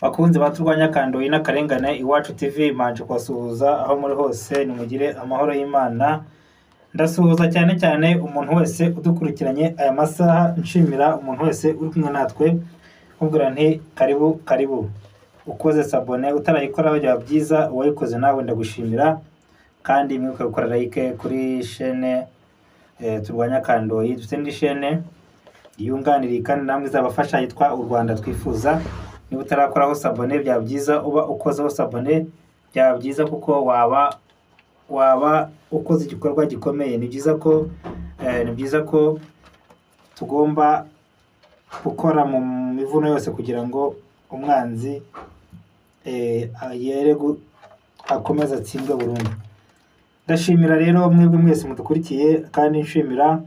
Bakunzi ba Turwanya Kandoyi n'Akarengane Iwacu TV, manje kubasuhuza aho muri hose, nimugire amahoro y'Imana. Ndasuhuza cyane cyane umuntu wese udukurikiranye aya masaha, nshimira umuntu wese uri kumwe natwe, nkubwira nti karibu karibu. Ukoze s'abonner, utarayikora byaba byiza, uwayikoze nawe ndagushimira, kandi mwibuke gukora like kuri chaîne Turwanya Kandoyi. Dufite n'indi chaîne yunganiriye kandi namwe izabafasha yitwa U Rwanda Twifuza. Niba utarakoraho s'abonner, byaba byiza uba ukozeho s'abonner, byaba byiza kuko waba ukoze igikorwa gikomeye. Ni byiza ko tugomba gukora mu mivuno yose kugira ngo umwanzi yere akomeze atsindwe burundu. Ndashimira rero mwebwe mwese mudukurikiye, kandi nshimira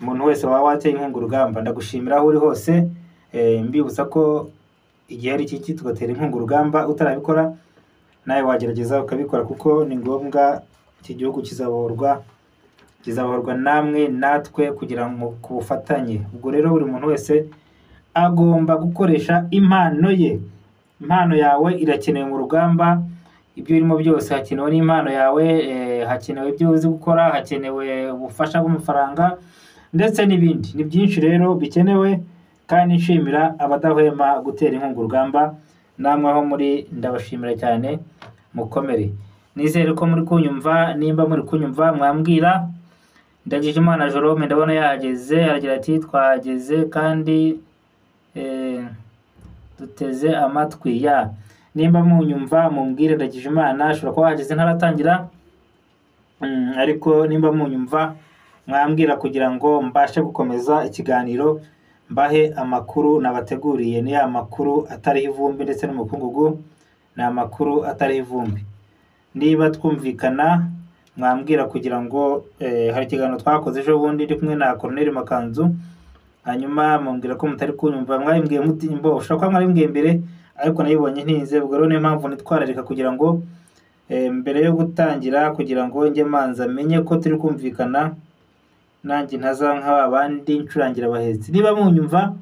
umuntu wese waba wateye inkunga urugamba. Ndagushimira aho uri hose, mbibutsa ko igihe ari iki tugatera inkunga urugamba. Utarabikora nawe wagerageza ukabikora, kuko ni ngombwa. Iki gihugu kizabohorwa namwe natwe kugira ngo ku bufatanye. Ubwo rero buri muntu wese agomba gukoresha impano ye. Impano yawe irakenewe mu rugamba. Ibyo urimo byose hakenewe n'impano yawe, hakenewe ibyo uzi gukora, hakenewe ubufasha bw'amafaranga ndetse n'ibindi. Ni byinshi rero bikenewe, kandi nshimira abadahwema gutera inkunga urugamba. Namwe aho muri ndabashimira cyane, mukomere. Nizere ko muri kunyumva. Nimba muri kunyumva mwambwira. Ndagijimana Jerome ndabona yahageze, aragira ati twahageze kandi duteze amatwi ya. Nimba munyumva mumbwire. Ndagijimana ashobora kuba yahageze ntaratangira, ariko nimba munyumva mwambwira kugira ngo mbashe gukomeza ikiganiro, mbahe amakuru nabateguriye. Ni ya makuru atariho ivumbi ndetse n'umukungugu, ni amakuru atariho ivumbi. Niba twumvikana mwambwira kugira ngo hari ikiganiro twakoze ejo bundi ndi kumwe na Colonel Makanzu, hanyuma mumbwira ko mutari kunyumva. Mwabimbwiye muti mbo ushobora kuba mwarimbwiye mbere, ariko nayibonye ntinze. Ubwo rero niyo mpamvu nitwararika kugira ngo mbere yo gutangira, kugira ngo njye manza menye ko turi kumvikana, nanjye ntaza nka bandi ncurangira abahetsi. Niba munyumva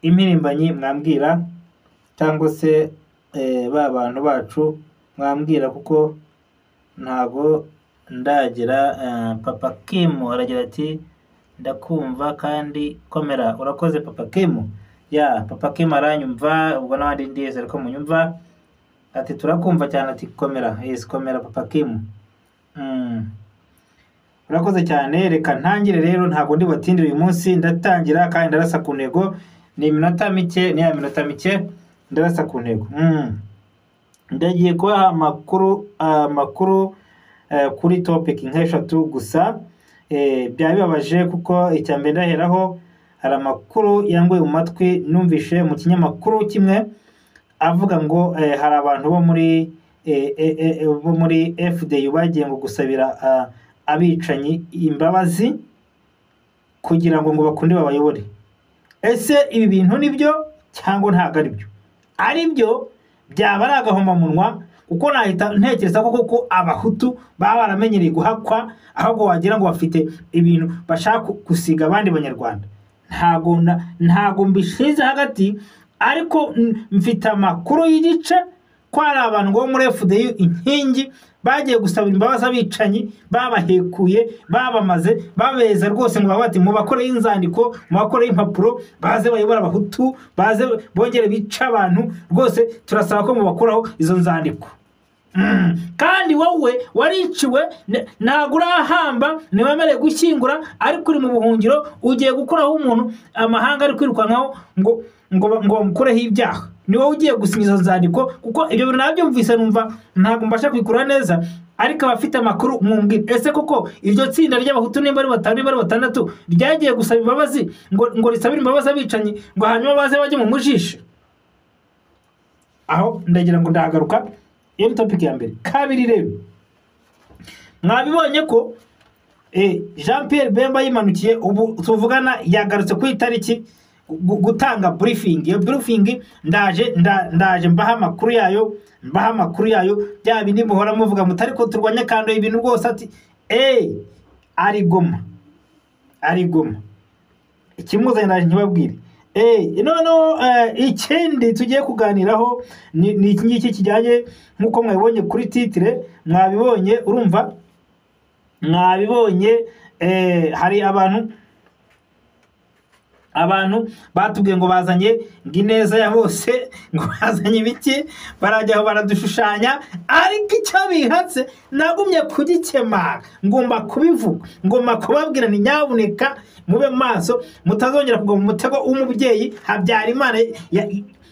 impirimbanyi mwambwira, cyangwa se ba bantu bacu mwambwira, kuko ntago ndagira. Papa Kim aragira ati ndakumva kandi komera. Urakoze, Papa Kim. Ya, Papa Kim aranyumva, ubwo n'abandi ndizera ko munyumva. Ati turakumva cyane, ati komera. Yes, komera Papa Kim. Urakoze cyane. Reka ntangire rero, ntabwo ndi batindire uyu munsi. Ndatangira kandi ndarasa ku ntego. Ni iminota mike, ni ya minota mike, ndarasa ku ntego. Ndagiye kubaha amakuru kuri topic nk'eshatu gusa. Byaba bibabaje kuko icya mbere ndaheraho, hari amakuru yanguye mu matwi numvishe mu kinyamakuru kimwe avuga ngo hari abantu bo muri FDU bagiye ngo gusabira abicanyi imbabazi kugira ngo bakunde babayobore. Ese ibi bintu ni byo cyangwa ntabwo ari byo? Ari byo byaba ari agahomamunwa, kuko nahita ntekereza ko koko Abahutu baba baramenyereye guhakwa, ahubwo wagira ngo bafite ibintu bashaka gusiga abandi Banyarwanda. Ntago mbishize hagati, ariko mfite amakuru y'igice ko hari abantu bo muri FDU Inkingi bagiye gusaba imbabazi abicanyi babahekuye, babamaze, babeza rwose, ngo bati mubakoreho inzandiko, mubakoreho impapuro, baze bayobora Abahutu, baze bongere bica abantu. Rwose turasaba ko mubakuraho izo nzandiko. Kandi wowe wariciwe, ntabwo urahamba, ntiwemerewe gushyingura, ariko uri mu buhungiro, ugiye gukuraho umuntu amahanga ari kwirukankaho ngo bamukureho ibyaha. Ni wowe ugiye gusinya izo nzandiko? Kuko ibyo bintu nabyumvise numva ntabwo mbasha kubikura neza, ariko abafite amakuru mumbwire. Ese koko iryo tsinda ry'Abahutu, nimba ari batanu, nimba ari batandatu, ryagiye gusaba imbabazi ngo risabire imbabazi abicanyi, ngo hanyuma baze bajye mu mujisho? Aho ndagira ngo ndahagaruka. Iyo ni topic ya mbere. Kabiri rero, mwabibonye ko Jean Pierre Bemba yimanukiye. Ubu tuvugana yagarutse ku itariki gutanga briefing. Iyo briefing ndaje mbaha amakuru yayo, mbaha amakuru yayo. Bya bindi muhora muvuga mutari ko turwanya kandi ibintu rwose, ati ari Goma, ari Goma. Ikimuzanye ndaje ntibabwire. Noneho ikindi tugiye kuganiraho ni iki ngiki kijyanye nk'uko mwabibonye kuri titre, mwabibonye, urumva mwabibonye. Hari abantu batubwiye ngo bazanye ngo ineza ya bose, ngo bazanye ibiki, barajya aho baradushushanya, ariko icyo bihatse nagumye kugikemanga, ngomba kubivuga, ngomba kubabwira ni nyabuneka mube maso, mutazongera kugwa mu mutego w'umubyeyi Habyarimana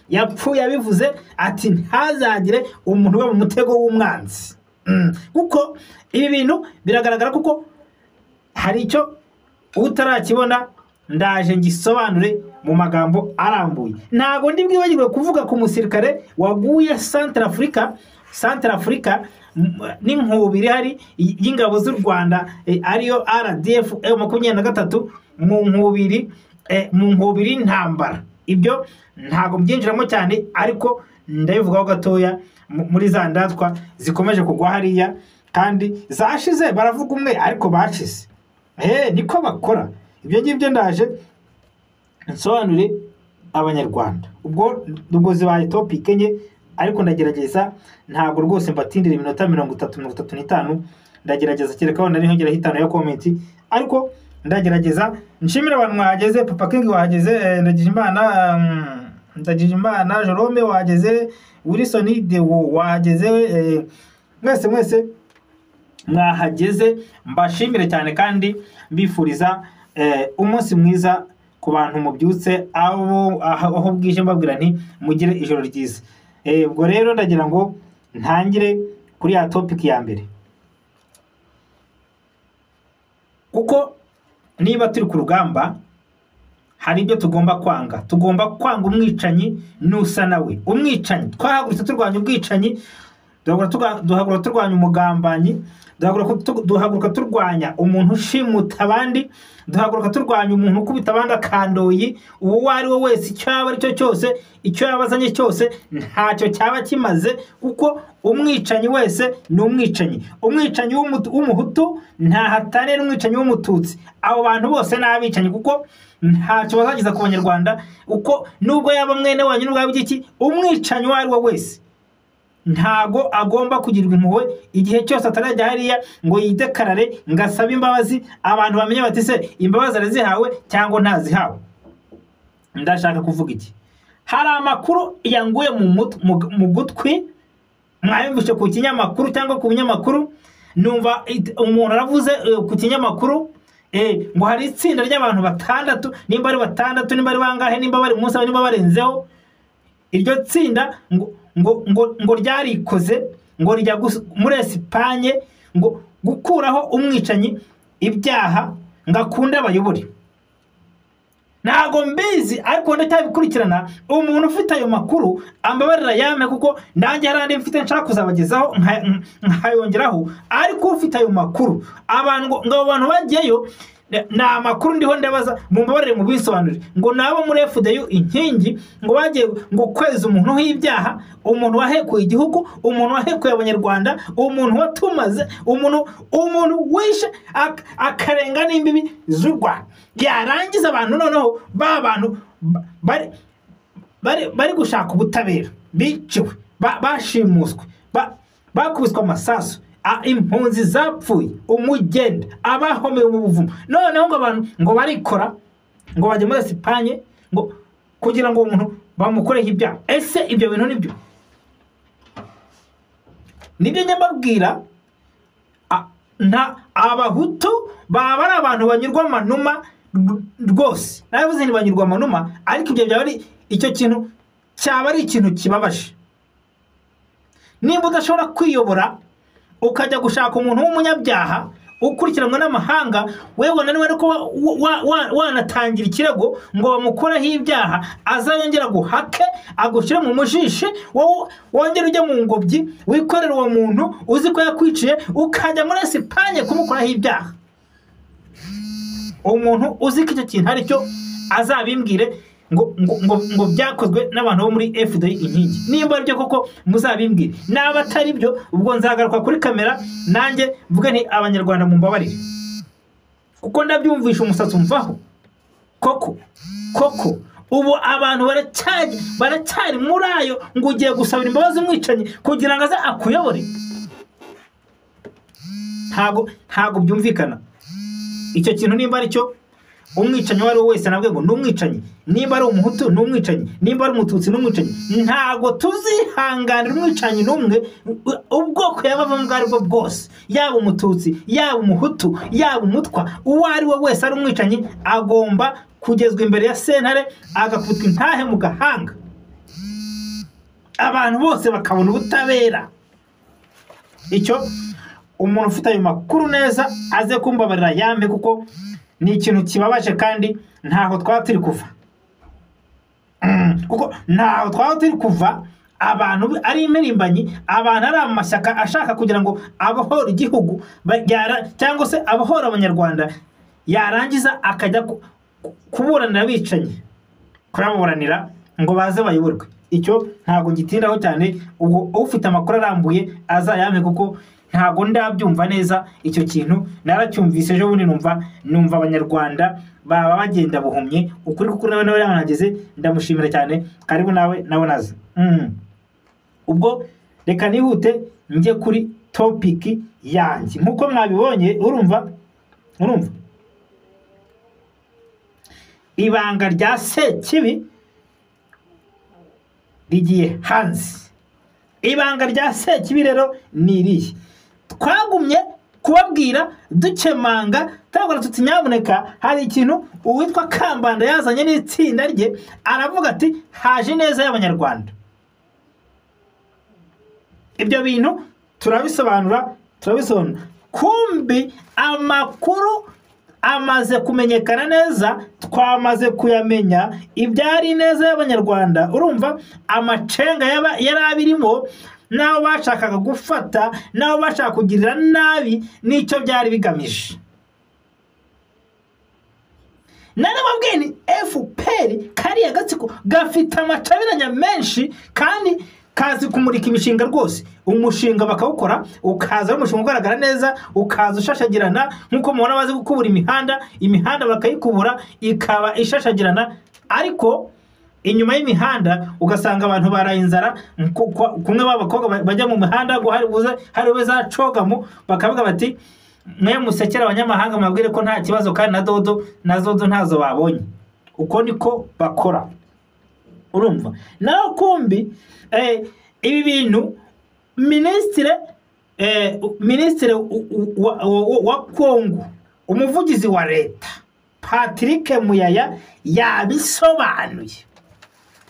yapfuye abivuze ati ntazagire umuntu uba mu mutego w'umwanzi. Kuko ibi bintu biragaragara, kuko hari icyo utarakibona, ndaje ngisobanure mu magambo arambuye. Ntabwo ndi bwibagirwe kuvuga ku musirikare waguye Centrafrica n'inkubiri hari y'ingabo z'u Rwanda, ariyo RDF M23 mu nkubiri ntambara. Ibyo ntabwo mbyinjiramo cyane, ariko ndabivugaho gatoya muri za ndatwa zikomeje kugwa hariya kandi zashize, baravuga umwe ariko bashize. Niko bakora. Ibyo ngibyo ndaje nsobanure Abanyarwanda. Ubwo zibaye topic enye, ariko ndagerageza ntabwo rwose mbatindira iminota 30, 35, ndagerageza kereka wenda nihongeraho 5 ya comment, ariko ndagerageza. Nshimira abantu mwahageze, Papa King wahageze, Ndagijimana Jerome wahageze, Wilson Dewo wahageze, mwese mwese mwahageze, mbashimire cyane kandi mbifuriza umunsi mwiza ku bantu mubyutse aho bwije, mbabwira nti mugire ijoro ryiza. Ubwo rero ndagira ngo ntangire kuri ya topic ya mbere, kuko niba turi ku rugamba hari ibyo tugomba kwanga. Tugomba kwanga umwicanyi nusa nawe. Umwicanyi twahagurutse turwanya ubwicanyi, duhaguruka turwanya umugambanyi, duhaguruka turwanya umuntu ushimuta abandi, duhaguruka turwanya umuntu ukubita abandi akandoyi. Uwo ari we wese, icyo yaba ari cyo cyose, icyo yabazanye cyose, ntacyo cyaba kimaze, kuko umwicanyi wese ni umwicanyi. Umwicanyi w'umuhutu ntahatane n'umwicanyi w'umututsi. Abo bantu bose ni abicanyi, kuko ntacyo bazageza ku Banyarwanda. Uko nubwo yaba mwene wanyu, nubwo yaba iki, umwicanyi uwo ari we wese ntago agomba kugirwa impuhwe igihe cyose atarajya hariya ngo yidekarare, ngo asabe imbabazi, abantu bamenye bati se imbabazi arazihawe cyangwa ntazihawe. Ndashaka kuvuga iki? Hari amakuru yanguye mu gutwi, mwayumvishe ku kinyamakuru cyangwa ku binyamakuru, numva umuntu aravuze ku kinyamakuru ngo hari itsinda ry'abantu batandatu, nimba ari batandatu, nimba ari bangahe, nimba bari munsi, nimba barenzeho, iryo tsinda ngo ryarikoze, ngo rijya muri Espagne ngo gukuraho umwicanyi ibyaha ngo akunde abayobore. Ntago mbizi, ariko ndacyabikurikirana. Umuntu ufite ayo makuru ambabarira yame, kuko nanjye hari andi mfite nshaka kuzabagezaho nkayongeraho, ariko ufite ayo makuru, abantu ngo abo bantu bagiyeyo ni amakuru ndiho ndabaza, mumbabarire mubisobanurire, ngo nabo muri FDU inkingi ngo bagiye ngo kweza umuntu w'ibyaha, umuntu wahekuye igihugu, umuntu wahekuye Abanyarwanda, umuntu watumaze, umuntu wishe akarenga n'imbibi z'u Rwanda. Yarangiza abantu noneho ba bantu bari gushaka ubutabera, biciwe, bashimuswe, bakubiswe amasasu, impunzi zapfuye, umugenda, abahomeye mu buvumo. Noneho ngo abantu ngo barikora ngo bajye muri Espagne ngo kugira ngo umuntu bamukoreho ibyaha. Ese ibyo bintu nibyo? Nibyo nyababwira. Nta abahutu baba ari abantu banyurwa amanuma rwose. Navuze nti banyurwa amanuma, ariko ibyo byaba ari icyo kintu cyaba ari ikintu kibabaje. Nimba udashobora kwiyobora ukajya gushaka umuntu w'umunyabyaha ukurikiranwa n'amahanga, wewe wananiwe ariko wanatangira ikirego ngo bamukoreho ibyaha, azayongera guhake agushyire mu mujishi, wowe wongere ujye mu ngobyi wikorera uwo muntu uzi ko yakwiciye, ukajya muri Espagne kumukoraho ibyaha. Umuntu uzi ko icyo kintu ari cyo azabimbwire ngo byakozwe n'abantu bo muri FDU inkingi. Nimba ari byo koko muzabimbwire, naba atari byo ubwo nzagaruka kuri kamera nanjye mvuge nti Abanyarwanda mumbabarire, kuko ndabyumvisha umusatsi umvaho. Koko koko Ubu abantu baracyari muri ayo ngo ugiye gusabira imbabazi umwicanyi kugira ngo aze akuyobore. Ntago byumvikana icyo kintu. Nimba ari cyo, umwicanyi uwo ari we wese, nabwo ngo ni umwicanyi, nimba ari umuhutu ni umwicanyi, nimba ari umututsi ni umwicanyi. Ntago tuzihanganira umwicanyi n'umwe, ubwoko yaba avamo ubwo ari bwo bwose, yaba umututsi, yaba umuhutu, yaba umutwa, uwo ari we wese ari umwicanyi agomba kugezwa imbere ya sentare, agakubitwa intahe mu gahanga, abantu bose bakabona ubutabera. Icyo umuntu ufite ayo makuru neza aze kumbabarira yampe, kuko ni ikintu kibabaje kandi ntaho twaba turi kuva, kuko ntaho twaba turi kuva abantu ari impirimbanyi, abantu ari amashyaka ashaka kugira ngo abohore igihugu cyangwa se abohore abanyarwanda, yarangiza akajya kuburanira abicanyi, kuraburanira ngo baze bayoborwe. Icyo ntabwo gitindaho cyane. Ubwo ufite amakuru arambuye azayampe, kuko ntabwo ndabyumva neza icyo kintu. Naracyumvise ejo bundi, numva abanyarwanda baba bagenda buhumye ukuri, kuko nawe yanageze, ndamushimira cyane. Karibu nawe naze. Ubwo reka nihute njye kuri topic yanjye. Nkuko mwabibonye, urumva ibanga rya Sekibi rigiye hanze. Ibanga rya Sekibi rero ni irihe? Twagumye kubabwira dukemanga, tubabwira tuti nyamuneka hari ikintu uwitwa Kambanda yazanye n'itsinda rye, aravuga ati haje neza y'abanyarwanda. Ibyo bintu turabisobanura. Kumbi amakuru amaze kumenyekana neza, twamaze kuyamenya ibyari neza y'abanyarwanda. Urumva amacenga yari abirimo, n'abo bashakaga gufata, n'abo bashaka kugirira nabi, n'icyo byari bigamije. Narababwiye ni FPR kariya gatsiko gafite amacabiranya menshi kandi kazi kumurika imishinga rwose. Umushinga bakawukora ukaza ari umushinga ugaragara neza, ukaza ushashagirana, nkuko mubona bazi gukubura imihanda bakayikubura ikaba ishashagirana, ariko inyuma y'imihanda ugasanga abantu baraye inzara. Kumwe b'abakobwa bajya mu mihanda ngo hari buze za cogamo, bakavuga bati mwe musekera abanyamahanga mubabwire ko nta kibazo, kandi na dodo na zodo ntazo babonye. Uko niko bakora. Urumva naho kumbi ibi bintu ministre wa Kongo, umuvugizi wa leta Patrick Muyaya yabisobanuye.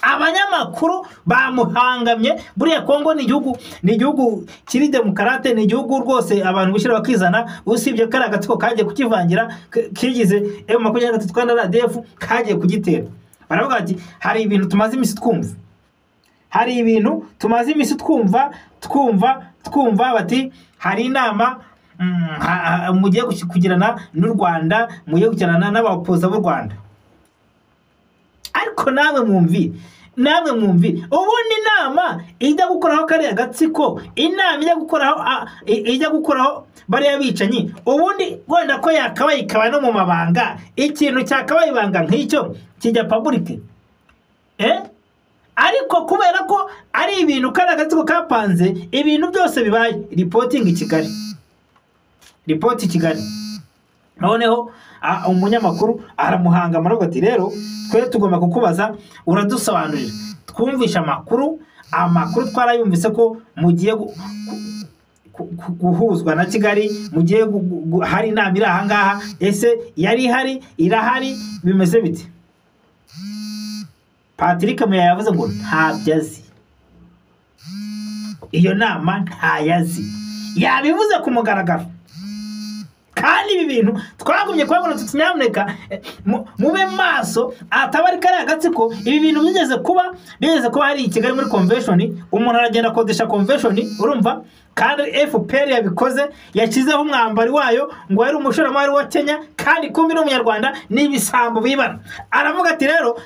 Abanyamakuru bamuhangamye. Buriya Kongo ni igihugu kiri demokarate, ni igihugu rwose abantu bishyira bakizana, usibye kari agatsiko kagiye kukivangira kigize M23 kandi RDF kagiye kugitera. Baravuga ati hari ibintu tumaze iminsi twumva, hari ibintu tumaze iminsi twumva bati hari inama mugiye kugirana n'u Rwanda, mugiye kugirana n'abapoza b'u Rwanda. Ariko namwe mwumvi ubundi inama ijya gukoraho kariya gatsiko, inama ijya gukoraho bariya bicanyi, ubundi wenda ko yakabaye ikaba no mu mabanga, ikintu cyakabaye ibanga nk'icyo kijya public. Ariko kubera ko ari ibintu kariya gatsiko kapanze, ibintu byose bibaye reporting i Kigali, report i Kigali. Noneho umunyamakuru aramuhanga aravuga ati rero twe tugomba kukubaza, uradusobanurira, twumvisha amakuru twarayumvise ko mugiye guhuzwa na Kigali, mugiye hari inama iri aha ngaha, ese yari ihari, irahari, bimeze bite? Patrick Muyaya yavuze ngo ntabyo azi, iyo nama ntayazi, yabivuze ku mugaragaro. Kandi ibi bintu twagumye kubabona tuti nyamuneka mube maso ataba ari kariya gatsiko. Ibi bintu bigeze kuba hari i Kigali muri convention, umuntu aragenda akodesha convention, urumva, kandi FPR yabikoze, yashyizeho umwambari wayo ngo yari umushoramari wa Kenya, kandi kumbi n'umunyarwanda n'ibisambo bibana. Aravuga ati rero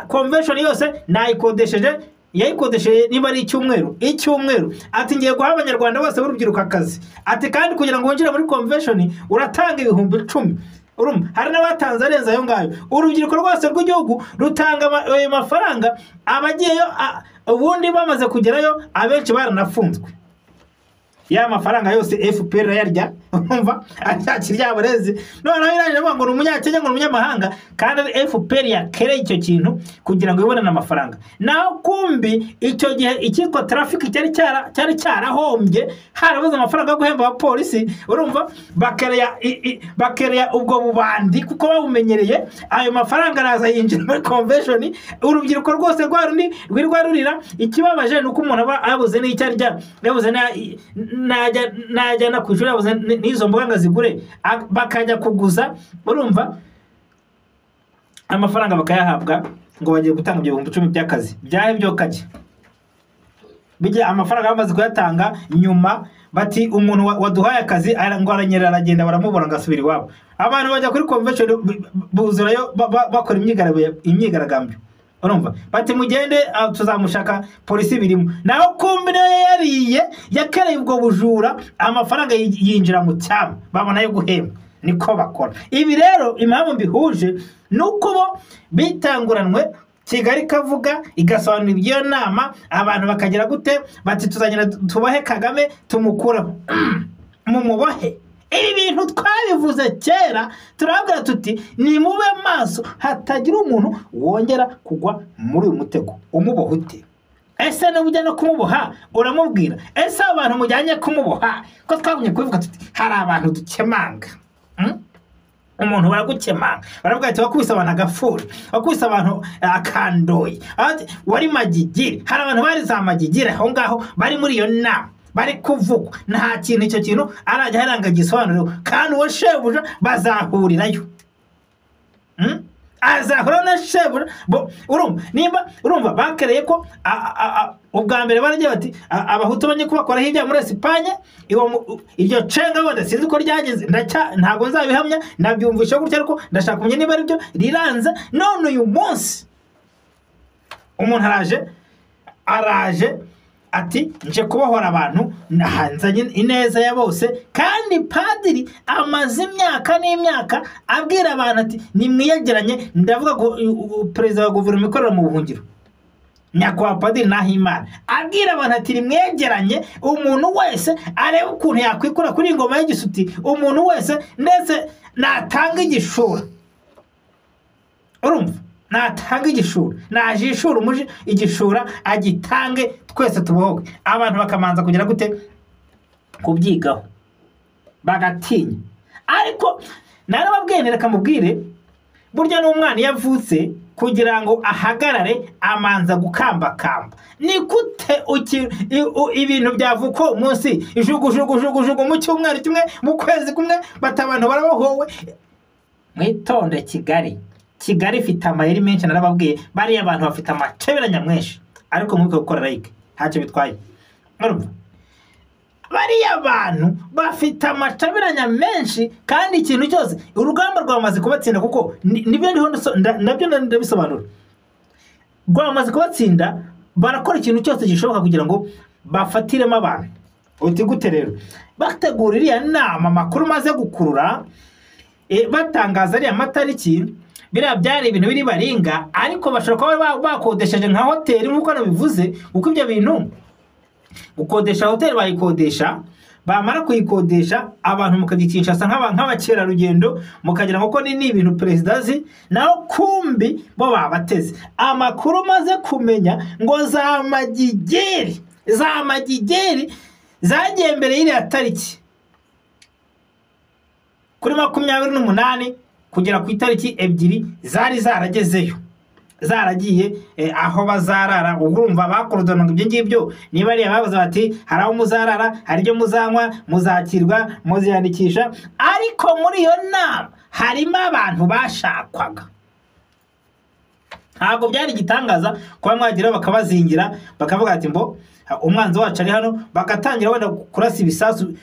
convention yose nayikodesheje, yayikodesheje niba ari icyumweru, ati ngiye guha abanyarwanda bose b'urubyiruko akazi, ati kandi kugira ngo winjire muri convention uratanga 10,000. Urumva hari n'abatanze arenze ayo ngayo. Urubyiruko rwose rw'igihugu rutanga ayo mafaranga, abagiyeyo ubundi bamaze kugerayo abenshi baranafunzwe. Ya mafaranga yose FPR yarya, urumva acyakirya abarezi. Noneho irangije avuga ngo ni umunyakenya, ngo ni umunyamahanga, kandi FPR yakereye icyo kintu kugira ngo ibone amafaranga. Naho kumbi icyo gihe icyitwa traffic cyari cyarahombye, harabuze amafaranga yo guhemba abapolisi, urumva bakereya ubwo bubandi kuko babumenyereye. Ayo mafaranga araza yinjira muri convention, urubyiruko rwose rwa rundi rwirwa rurira. Ikibabaje ni uko umuntu aba yabuze n'icyo arya, yabuze najya ku ishuri, yabuze n'izo mboga ngo zigure, bakajya kuguza, urumva amafaranga bakayahabwa ngo bagiye gutanga ibyo 10,000 by'akazi. Byahe byo kajya bijya amafaranga bamaze kuyatanga nyuma bati umuntu waduhaye akazi ngo aranyerera aragenda, baramubura ngo asubire iwabo. Abantu bajya kuri convention buzurayo bakora imyigaragambyo, urumva bati mugende tuzamushaka, polisi birimo. Naho kumbi niyo yariye yakereye ubwo bujura, amafaranga yinjira mu cyama, babona yo guhemba. Niko bakora ibi. Rero impamvu mbihuje nuko bo bitanguranwe Kigali kavuga igasobanura iby'iyo nama, abantu bakagira gute bati tuzagenda tubahe Kagame tumukureho, mumubohe. Ibi bintu twabivuze kera, turabwira tuti ni mube maso hatagira umuntu wongera kugwa muri uyu mutego. Umuboha ute? Ese niba ujya no kumuboha uramubwira? Ese abantu mujyanye kumuboha, ko twagumye kubivuga tuti hari abantu dukemanga, umuntu baragukemanga baravuga ati wakubise abantu agafuri, wakubise abantu akandoyi, wari magigiri. Hari abantu bari za magigiri aho ngaho bari muri iyo nama bari kuvugwa, nta kintu icyo kintu arajya haranga gisobanuro, kandi uwo shebuja bazahurirayo, azahura na shebuja. Urumva nimba urumva bakereye ko ubwa mbere baragiye bati abahutu banye kubakora hirya muri Espagne, iryo cenga wenda sinzi ko ryageze, ntabwo nzabihamya, nabyumvisha gutya ariko ndashaka kumenya niba aribyo riranze. None uyu munsi umuntu araje ati nje kubohora abantu, nzanye ineza ya bose. Kandi padiri amaze imyaka n'imyaka abwira abantu ati nimwiyegeranye. Ndavuga ngo perezida wa guverinoma ikorera mu buhungiro nyakubahwa Padiri Nahimana abwira abantu ati nimwegeranye, umuntu wese arebe ukuntu yakwikura kuri ingoma y'igisuti, umuntu wese ndetse natanga igishura, urumva natanga igishura, najishura umuji igishura agitange, twese tubohoke. Abantu bakamanza kugira gute kubyigaho bagatinya. Ariko narababwiye reka mubwire, burya n'umwana iyo avutse kugira ngo ahagarare amanza gukambakamba. Ni gute ibintu byavuka umunsi ijugujugujugujugu mu cyumweru kimwe, mu kwezi kumwe, bata abantu barabohowe. Mwitonde Kigali, Kigali ifite amayeri menshi, narababwiye bariya abantu bafite amaceberanya menshi, ariko mwibuke gukora like ntacyo bitwaye. Urumva bariya bantu bafite amacaberanya menshi, kandi ikintu cyose urugamba rwamaze kubatsinda, kuko nibyo ndiho nabyo ndabisobanura. Rwamaze kubatsinda, barakora ikintu cyose gishoboka kugira ngo bafatiremo abantu. Uti gute rero bategura iriya nama, amakuru maze gukurura, batangaza ariya matariki, biriya byari ibintu biri baringa, ariko bashobora kuba bakodesheje nka hoteli nk'uko nabivuze, kuko ibyo bintu gukodesha hoteli bayikodesha, bamara kuyikodesha abantu mukagikinsha nk'abakerarugendo, mukagira ngo ko ni ibintu perezida azi, naho kumbi bo babateze. Amakuru maze kumenya ngo za magigiri zagiye mbere y'iriya tariki kuri 28 kugera ku itariki 2 zari zaragezeyo, zaragiye aho bazarara. Urumva bakorodona ngo ibyo ngibyo niba ari ababaza bati hari aho muzarara, hari ibyo muzanywa, muzakirwa, muziyandikisha. Ariko muri iyo nama harimo abantu bashakwaga. Ntabwo byari igitangaza kuba mwagira bakabazingira bakavuga ati mbo umwanzi wacu ari hano, bagatangira wenda kurasa ibisasu,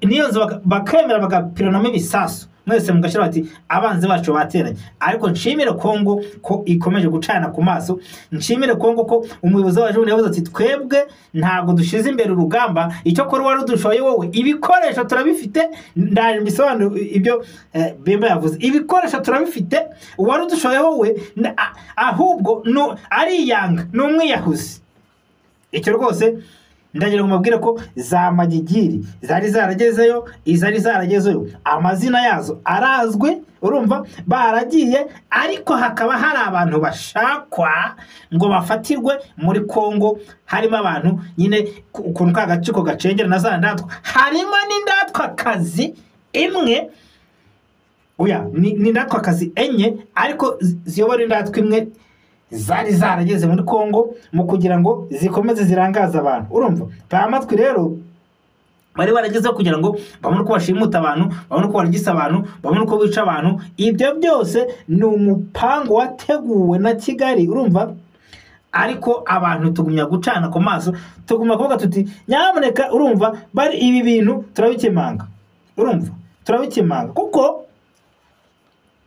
niyo nzu bakemera bagapiranamo ibisasu. Mwese mugashyira bati abanzi bacu bateranye. Ariko nshimire Kongo ko ikomeje gucana ku maso, nshimire Kongo ko umuyobozi wacu yavuze ati twebwe ntago dushize imbere urugamba, icyo kora wari udushoye wowe, ibikoresho turabifite. Ndaje mbisobanure ibyo Bemba yavuze, ibikoresho turabifite, wari udushoye wowe, ahubwo no ariyanga ni umwiyahuzi. Icyo rwose ndagira ngo mbabwire ko za magigiri zari zaragezeyo, izari zaragezeyo amazina yazo arazwi, urumva baragiye, ariko hakaba hari abantu bashakwa ngo bafatirwe muri Kongo, harimo abantu nyine ukuntu ka gaciko gacengera na za ndatwa, harimo n'indatwa kazi imwe, oya ni indatwa kazi enye ariko ziyobora indatwa imwe zari zarageze muri Kongo mu kugira ngo zikomeze zirangaza abantu. Urumva amatwi rero bari barageze kugira ngo babone uko bashimuta abantu, babone uko barigisa abantu, babone uko bica abantu. Ibyo byose ni umupango wateguwe na Kigali, urumva. Ariko abantu tugumya gucana ku maso, tugumya kuvuga tuti nyamuneka, urumva bari ibi bintu turabikemanga, urumva turabikemanga, kuko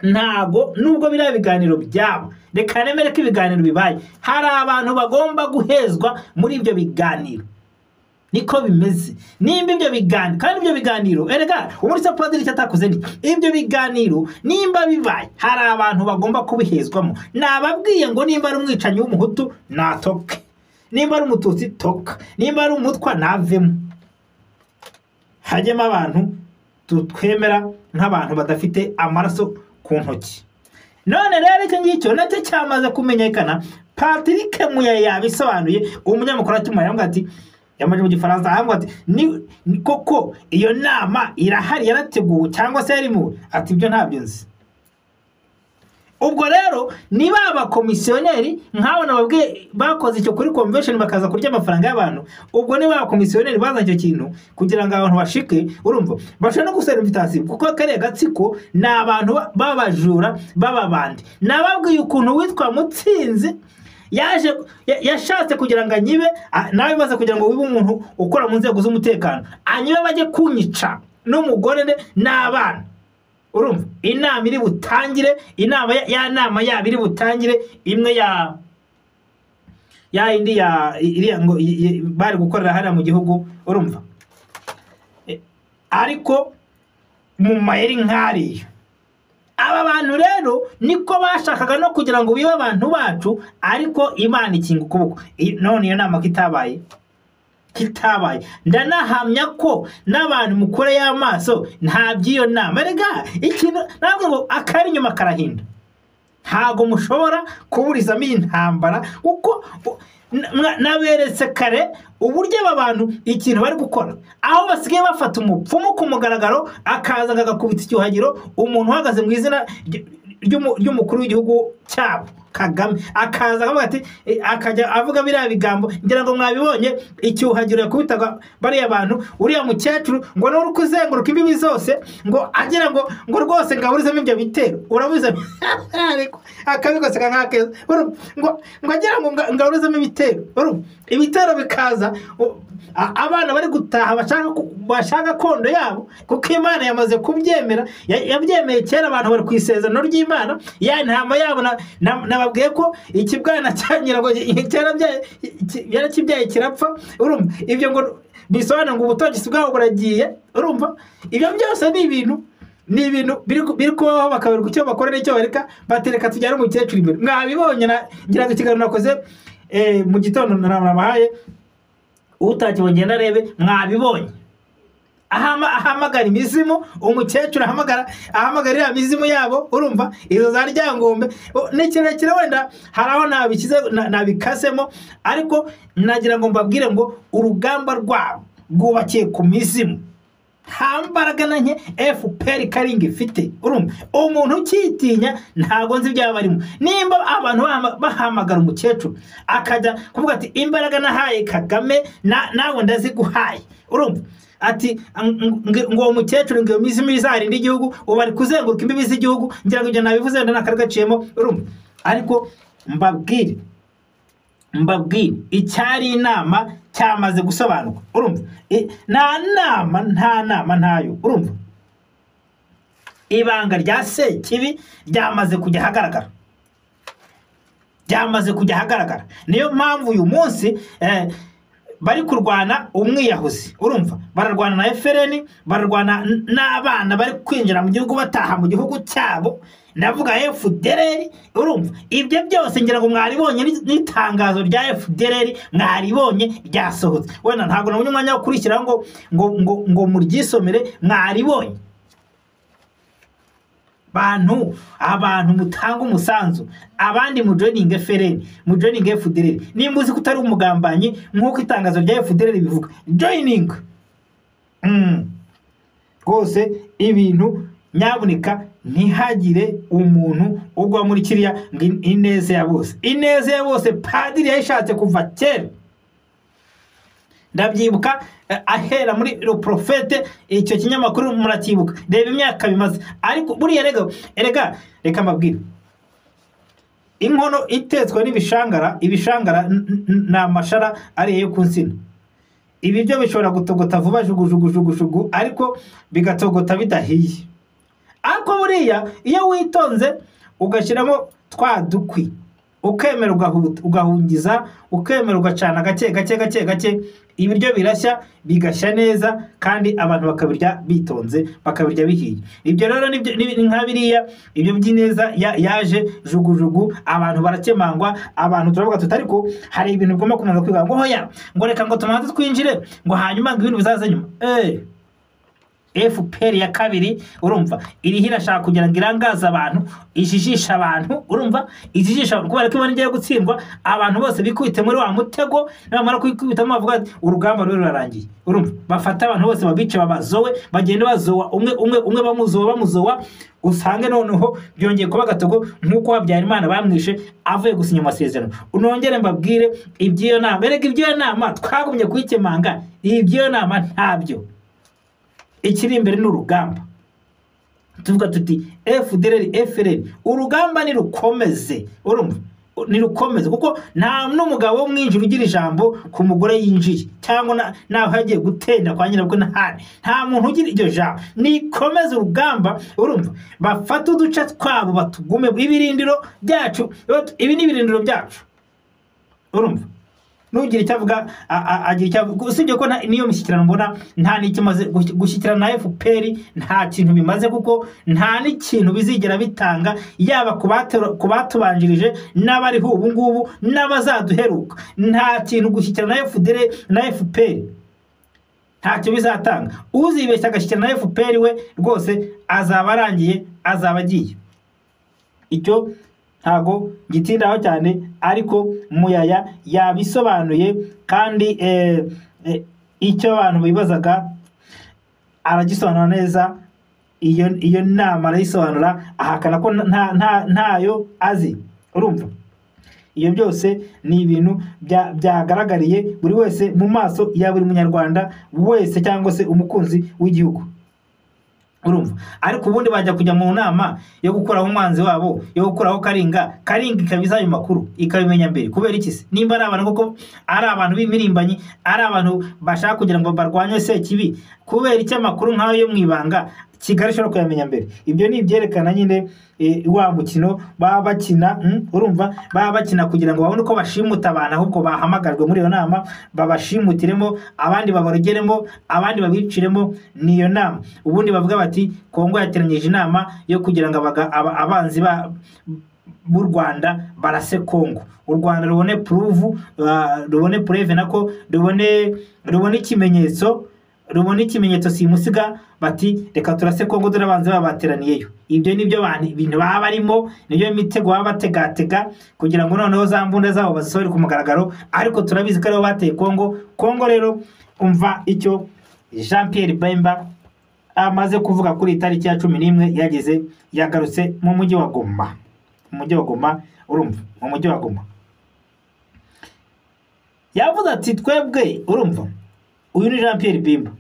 ntago nubwo biriya biganiro byabo, reka nemere ko ibiganiro bibaye, hari abantu bagomba guhezwa muri ibyo biganiro. Niko bimeze. Nimba ibyo biganiro, kandi ibyo biganiro erega umurisa padiri cyatakoze ndi, ibyo biganiro nimba bibaye hari abantu bagomba kubihezwamo. Nababwiye ngo nimba ari umwicanyi w'umuhutu natoke, nimba ari umututsi toka, nimba ari umutwa navemo, hajyemo abantu tutwemera nk'abantu badafite amaraso ku ntoki. None rero icyo ngicyo nacyo cyamaze kumenyekana. Patrick Muyaya yabisobanuye, umunyamakuru ati ati yamaje mu Gifaransa ahamwe ati ni koko iyo nama irahari yarateguwe cyangwa se yarimo, ati ibyo ntabyo nzi. Ubwo rero niba abakomisiyoneri nkaho nababwiye bakoze icyo kuri convention bakaza kurya amafaranga y'abantu, ubwo niba abakomisiyoneri bazanye icyo kintu kugira ngo abantu bashike, urumva bashobora no gusaba invitation, kuko kariya gatsiko ni abantu babajura bababandi. Nababwiye ukuntu witwa Mutsinzi yaje yashatse kugira ngo anyibe, nawe baza kugira ngo wibe umuntu ukora mu nzego z'umutekano, anyibe bajye kunyica n'umugore n'abana. Urumva inama iri butangire, inama ya nama yabo iri butangire, imwe ya indi ya iriya ngo bari gukorera hariya mu gihugu, urumva. Ariko mu mayeri nkariyo aba bantu rero niko bashakaga no kugira ngo bibe abantu bacu, ariko Imana ikinga ukuboko. None iyo nama kitabaye, ndanahamya ko n'abantu mukore y'amaso nta by'iyo nama. Erega ikintu ntabwo ngo akari inyuma karahinda, ntago mushobora kuburizamo iyi ntambara, kuko naberetse kare uburyo aba bantu ikintu bari gukora, aho basigaye bafata umupfumu ku mugaragaro akaza agakubita icyuhagiro umuntu uhagaze mu izina ry'umukuru w'igihugu cyabo Kagame, akaza akavuga ati, akajya avuga biriya bigambo, ngira ngo mwabibonye icyuhagiro yakubitaga bariya bantu, uriya mukecuru ngo n'uri kuzenguruka imbibi zose ngo agira ngo rwose ngaburizemo ibyo bitero, urabuze ariko akabigoseka nk'akeza, ngo agira ngo ngaburizemo ibitero, ibitero bikaza, abana bari gutaha bashaka kondo yabo, kuko Imana yamaze kubyemera, yabyemeye kera, abantu bari ku isezerano ry'Imana, ya ntama yabo nababwiye ko ikibwana cya nyirago yarakibyaye kirapfa, urumva ibyo ngo bisobanura ngo ubutogisi bwabo buragiye, urumva ibyo byose ni ibintu biri kubaho, bakaberwa icyo bakora n'icyo bareka, batereka tujyane umukecuru imbere. Mwabibonye ngira ngo ikiganiro nakoze mu gitondo nabahaye, utakibonye narebe, mwabibonye ahamagara imizimu, umukecuru ahamagara iriya mizimu yabo, urumva izo za Ryangombe ni kirekire, wenda hari aho nabikize nabikasemo, ariko nagira ngo mbabwire ngo urugamba rwabo rwubakiye ku mizimu, nta mbaraga na nke FPR Karinga ifite. Urumva umuntu ukitinya ntago nzi ibyaba barimo. Nimba abantu bahamagara umukecuru akajya kuvuga ati imbaraga nahaye Kagame nawe ndaziguhaye, urumva ati ngo uwo mukecuru ngo iyo mizimu izarinda igihugu, ubu ari kuzenguruka imbibi z'igihugu, ngira ngo ibyo nabivuze wenda nakarigaciyemo, urumva. Ariko mbabwire icyari inama cyamaze gusobanuka, urumva nta nama ntayo, urumva. Ibanga rya Sekibi ryamaze kujya ahagaragara, ryamaze kujya ahagaragara. Niyo mpamvu uyu munsi bari kurwana umwiyahuzi, urumva bararwana na FRN, bararwana n'abana bari kwinjira mu gihugu bataha mu gihugu cyabo, ndavuga FDLR. Urumva ibyo byose ngira ngo mwaribonye n'itangazo rya FDLR mwaribonye ryasohotse. Wenda ntabwo nabonye umwanya wo kurishyiraho ngo ngo ngo ngo muryisomere, mwaribonye. Bantu, abantu mutanga umusanzu, abandi mu joining FRN, mu joining FDLR. Nimba uzi ko utari umugambanyi nk'uko itangazo rya FDLR bivuga, joining. Rwose ibintu nyabuneka ntihagire umuntu ugwa muri kiriya ngo ineza ya bose. Ineza ya bose padiri yayishatse kuva kera. Ndabyibuka ahera muri Le Prophète, icyo kinyamakuru muracyibuka, reba imyaka bimaze. Ariko buriya erega reka mbabwire, inkono itetswe n'ibishangara, ibishangara ni amashara ariye yo ku nsina. Ibiryo bishobora gutogota vuba jugujugujugujugu, ariko bigatogota bidahiye. Ariko buriya iyo witonze ugashyiramo twa dukwi, ukemera ugahungiza, ukemera ugacana gake gake gake gake, ibiryo birashya bigashya neza, kandi abantu bakabirya bitonze, bakabirya bihiye. Ibyo rero nibyo ni nka biriya, ibyo by'ineza yaje jugujugu, abantu barakemangwa, abantu turavuga tuti ariko hari ibintu bigomba kubanza kwiga, ngo hoya, ngo reka ngo tumanze twinjire, ngo hanyuma ngo ibintu bizaze nyuma. FPR ya kabiri, urumva iriho irashaka kugira ngo irangaze abantu, ijijishe abantu, urumva ijijisha abantu kubera ko ibona igiye gutsindwa, abantu bose bikubite muri wa mutego, nibamara kwikubitamo bavuga ati urugamba rero rurarangiye. Urumva bafata abantu bose babice, babazowe, bagende bazowa umwe umwe umwe, bamuzowa bamuzowa, usange noneho byongeye kuba gatogo nk'uko Habyarimana bamwishe avuye gusinya amasezerano. Unongere mbabwire iby'iyo nama, erega iby'iyo nama twagumye kuyikemanga, iby'iyo nama ntabyo. Ikiri imbere ni urugamba. Tuvuga tuti FDLR, FRN, urugamba nirukomeze, urumva nirukomeze, kuko nta n'umugabo w'umwinjira ugira ijambo ku mugore yinjiye, cyangwa naho yagiye gutenda kwa nyirabwo, nta muntu ugira iryo jambo. Nikomeze urugamba, urumva bafate uduce twabo batugume, ibirindiro byacu, ibi ni ibirindiro byacu. Urumva nugira icyo avuga agira icyo avuga, usibye ko niyo mishyikirano mbona nta n'icyo imaze. Gushyikirana na FPR nta kintu bimaze, kuko nta n'ikintu bizigera bitanga, yaba ku batubanjirije n'abariho ubu ngubu n'abazaduheruka. Nta kintu gushyikirana na FDL na FPR ntacyo bizatanga. Uzibeshya agashyikirana na FPR we rwose azaba arangiye, azaba agiye. Icyo ntago gitindaho cyane, ariko Muyaya yabisobanuye, kandi icyo abantu bibazaga aragisobanura neza. Iyo nama arayisobanura, ahakana ko ntayo azi. Urumva iyo byose ni ibintu byagaragariye buri wese mu maso ya buri munyarwanda wese cyangwa se umukunzi w'igihugu. Urumva ariko ubundi bajya kujya mu nama yo gukuraho umwanzi wabo, yo gukuraho Karinga, Karinga ikabiza ayo makuru ikabimenya mbere. Kubera iki se? Nimba ari abantu koko ari abantu b'imirimbanyi, ari abantu bashaka kugira ngo barwanye Sekibi, kubera iki amakuru nk'ayo yo mu ibanga Kigali ishobora kuyamenya mbere? Ibyo ni ibyerekana nyine wa mukino baba bakina, urumva baba bakina kugira ngo babone uko bashimuta abantu, ahubwo bahamagarwe muri iyo nama babashimutiremo, abandi babarogeremo, abandi babiciremo. Niyo nama ubundi bavuga bati Kongo yateranyije inama yo kugira ngo abanzi b'u Rwanda barase Kongo, u Rwanda rubone proof, rubone preuve, nako rubone ikimenyetso, rubone ikimenyetso simusiga, bati reka turase Kongo dore abanzi babateraniyeyo. Ibyo nibyo ibintu baba barimo, nibyo mitego baba bategatega kugira ngo noneho za mbunda zabo bazisohore ku mugaragaro. Ariko turabizi ko aribo bateye Kongo. Kongo rero umva icyo Jean Pierre Bemba amaze kuvuga kuri itariki ya 11 yageze, yagarutse mu mujyi wa Goma. Mu mujyi wa Goma, urumva mu mujyi wa Goma yavuze ati twebwe, urumva uyu ni Jean Pierre Bemba,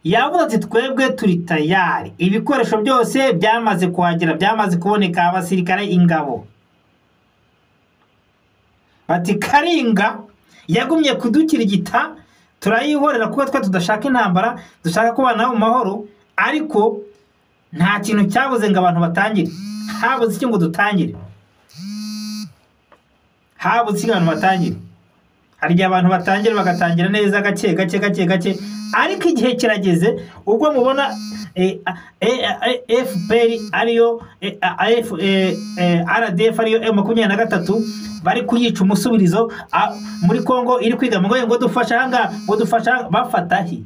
yavuze ati twebwe turi tayari, ibikoresho byose byamaze kuhagera, byamaze kuboneka, abasirikare, ingabo. Bati Karinga yagumye kudukirigita, turayihorera kuko twe tudashaka intambara, dushaka kubana mu mahoro. Ariko nta kintu cyabuze ngo abantu batangire. Habuze iki ngo dutangire? Habuze iki abantu batangire? Hari igihe abantu batangira bagatangira neza gake gake gake gake, ariko igihe kirageze ubwo mubona FPR ariyo RDF ariyo M23 bari kuyica umusubirizo muri Kongo iri kwiga ngo dufasha hanga, ngo dufasha. Bafatahe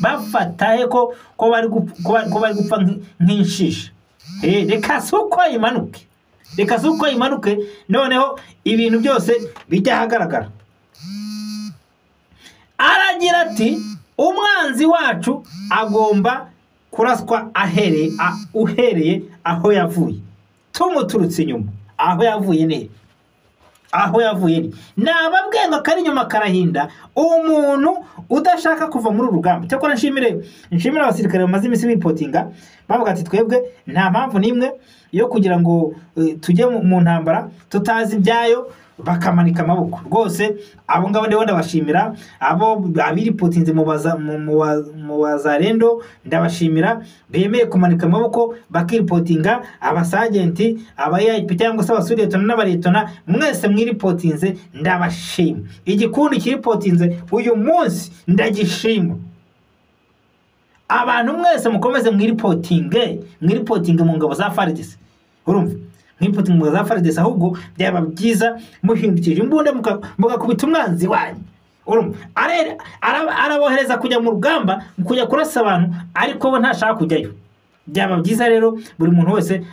bafatahe ko bari gupfa nk'inshisha. Reka suko imanuke, reka suko imanuke, noneho ibintu byose bijya ahagaragara. Aragira ati umwanzi wacu agomba kuraswa uhereye aho yavuye, tumuturutse inyuma. Aho yavuye ni aho yavuye ni nababwiye ngo kari inyuma karahinda. Umuntu udashaka kuva muri urugamba, cyakora nshimire abasirikare bamaze iminsi bipotinga bavuga ati twebwe nta mpamvu n'imwe yo kugira ngo tujye mu ntambara tutazi ibyayo, bakamanika amaboko rwose. Abo ngabo ndiho ndabashimira, abo abiripotinze mu bazarendo ndabashimira, bemeye kumanika amaboko bakiripotinga. Abasagenti, aba AIP cyangwa se abasuretona n'abaretona, mwese mwiripotinze ndabashima. Igikundi kiripotinze uyu munsi ndagishima. Abantu mwese mukomeze mwiripotinge, mwiripotinge mu ngabo za FARDC. Urumva mwiripotinge mu ngabo za FARDC, ahubwo byaba byiza muhindukije imbunda mugakubita umwanzi wanyu. Urumva arabohereza kujya mu rugamba, kujya kurasa abantu, ariko bo ntashaka kujyayo. Byaba byiza rero buri muntu wese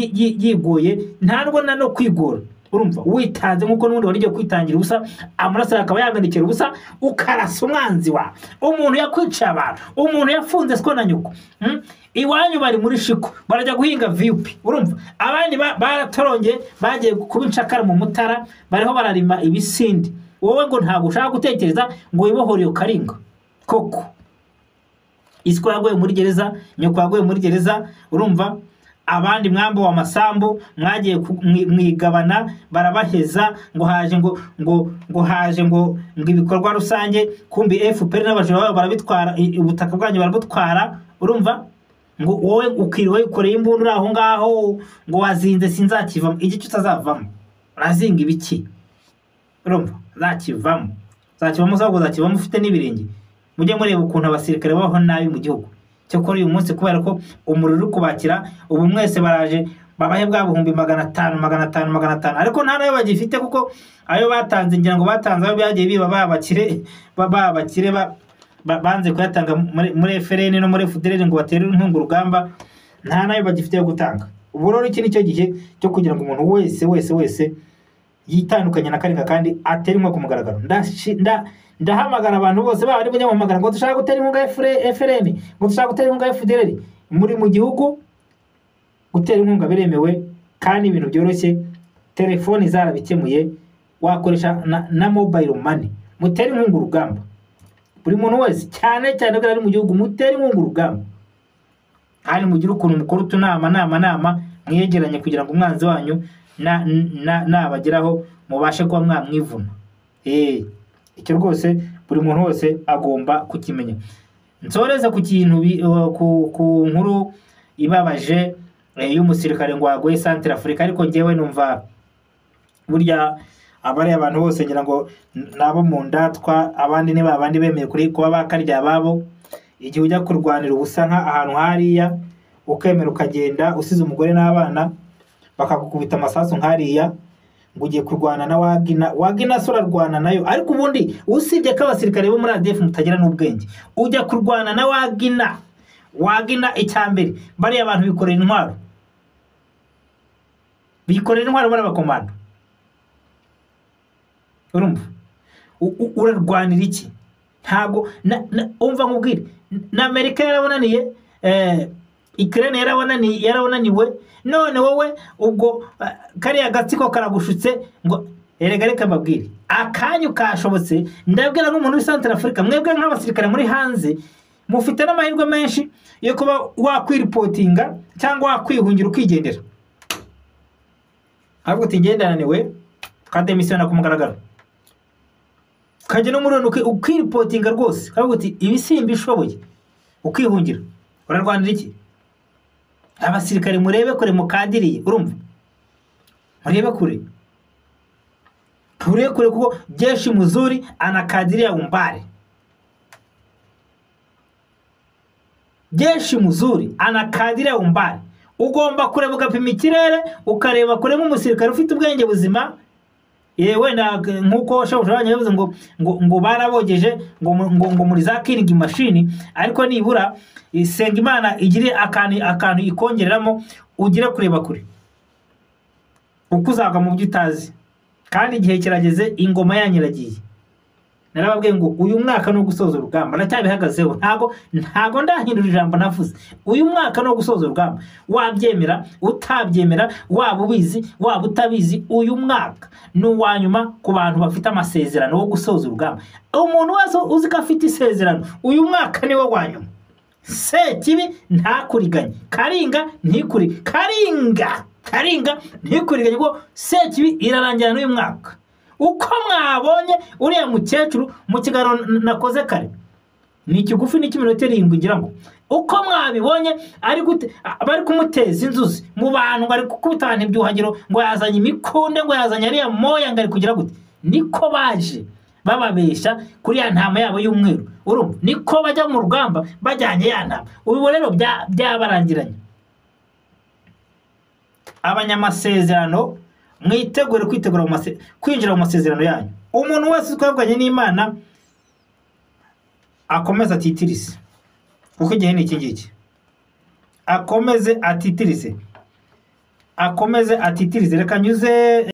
yigoye, ntabwo na no kwigora. Urumva witanze nkuko n'ubundi wari ugiye kwitangira ubusa, amaraso akaba yamenekera ubusa, ukarasa umwanzi wawe. Umuntu yakwica abantu, umuntu yafunze siko na nyoko. Iwanyu bari muri shiko barajya guhinga VUP. Urumva abandi baratoronge bagiye kuba incakara mu Mutara, bariho bararima ibisindi. Wowe ngo ntabwo ushaka gutekereza ngo wibohore iyo karinga koko. Isiko yaguye muri gereza, nyoko yaguye muri gereza. Urumva abandi mwambo wa masambu mwagiye mwigabana, barabaheza ngo haje ngo haje ngo ibikorwa rusange, kumbi FPR n'abajura babo barabitwara, ubutaka bwanyu barabutwara. Urumva ngo wowe ukiriwe ukoreye imbunda uri aho ngaho ngo wazinze sinzakivamo, igice utazavamo urazinga ibiki? Urumva zakivamo, zakivamo zago zakivamo ufite n'ibirenge. Mujye mureba ukuntu abasirikare babaho nabi mu gihugu. Cyakora uyu munsi kubera ko umuriro uri kubakira, ubu mwese baraje babahe bwa 500 500 500, ariko nta nayo bagifite kuko ayo batanze ngira ngo batanze ayo byagiye biba babakire banze kuyatanga muri FRN no muri FDLR ngo batere inkunga urugamba, nta nayo bagifite yo gutanga. Ubu rero iki nicyo gihe cyo kugira ngo umuntu wese wese wese yitandukanye na Karinga kandi atere inkunga ku mugaragaro. Ndahamagara abantu bose baba ari bunyamuhamagara ngo dushaka gutera inkunga FRN, ngo dushaka gutera inkunga FDLR. Muri mu gihugu gutera inkunga biremewe kandi ibintu byoroshye, telefoni zarabikemuye, wakoresha na mobile money. Mutere inkunga urugamba, buri muntu wese cyane cyane ko ari mu gihugu, mutere inkunga urugamba kandi mugire ukuntu mukora utunama nama mwiyegeranye kugira ngo umwanzi wanyu nabageraho mubashe kuba mwamwivuna. Icyo rwose buri muntu wese agomba kukimenya. Nsoreza ku kintu ku nkuru ibabaje y'umusirikare ngo waguye Central Africa, ariko ngewe numva burya abari abantu bose ngira ngo nabo mu ndatwa, abandi ni babandi bemeye kuri kuba bakarya ababo. Igihe ujya kurwanira ubusa nka ahantu hariya ukemera ukagenda usize umugore n'abana bakagukubita amasasu nkariya ngo ugiye kurwana na Wagina, Wagina so urarwana nayo. Ariko ubundi usibye ko abasirikare bo muri ADF mutagira n'ubwenge, ujya kurwana na Wagina, Wagina icyambere bariya abantu bikorera intwaro, bikorera intwaro barabakomanda. Urumva urarwanira iki? Ntabwo umva nkubwire, na Amerika yarabonaniye, Ukraine yarabonaniwe, none wowe ubwo kariya gatsiko karagushutse ngo erega reka mbabwire akanyu kashobotse. Ndabwira nk'umuntu w'i Central Africa, mwebwe nk'abasirikare muri hanze mufite n'amahirwe menshi yo kuba wakwiripotinga cyangwa wakwihungira ukigendera. Ahubwo uti ngendananiwe kademisiyona ku mugaragaro, ukajya no muri ukiripotinga rwose, ahubwo uti ibi simbishoboye, ukihungira. Urarwanira iki? Abasirikare murebe kure mukadiriye, urumva? Murebe kure. Murebe kure kuko jeshi mzuri anakadiria umbali. Jeshi mzuri anakadiria umbali. Ugomba kureba ugapima ikirere, ukareba kure nk'umusirikare ufite ubwenge buzima. Wenda nkuko Shebuja yavuze ngo ngo barabogeje ngo muri za killing machine, ariko nibura isenga Imana igire akantu ikongereramo, ugire kureba kure uko uzagwa mu byo utazi. Kandi igihe kirageze, ingoma yanyiragiye. Narababwiye ngo uyu mwaka no gusoza urugamba, ndacyabihagazeho, ntago ndahindura ijambo navuze. Uyu mwaka no gusoza urugamba, wabyemera utabyemera, waba ubizi waba utabizi, uyu mwaka ni uwa nyuma ku bantu bafite amasezerano yo gusoza urugamba. Umuntu wese uzi ko afite isezerano, uyu mwaka niwe wa nyuma. Sekibi ntakuriganye, Karinga ntikuri, Karinga ntikuriganye, kuko Sekibi irarangira n'uyu mwaka. Uko mwabonye uriya mukecuru mu kiganiro nakoze kare, ni ikigufi n'ikiminota 7 ngira ngo, uko mwabibonye ari gute bari kumuteza inzuzi mu bantu, bari gukubitana ibyuhagiro ngo yazanye imikunde, ngo yazanye ariya moya, ngo ari kugira gute. Niko baje bababesha kuri ya ntama yabo y'umweru, urumva? Niko bajya mu rugamba bajyanye ya ntama. Ubu rero byabarangiranye. Abanyamasezerano mwitegure kwitegura kwinjira mu masezerano yanyu. Umuntu wese twavuganye n'Imana akomeze atitirise, kuko igihe ni iki ngiki. Akomeze atitirise, akomeze atitirise. Reka nyuze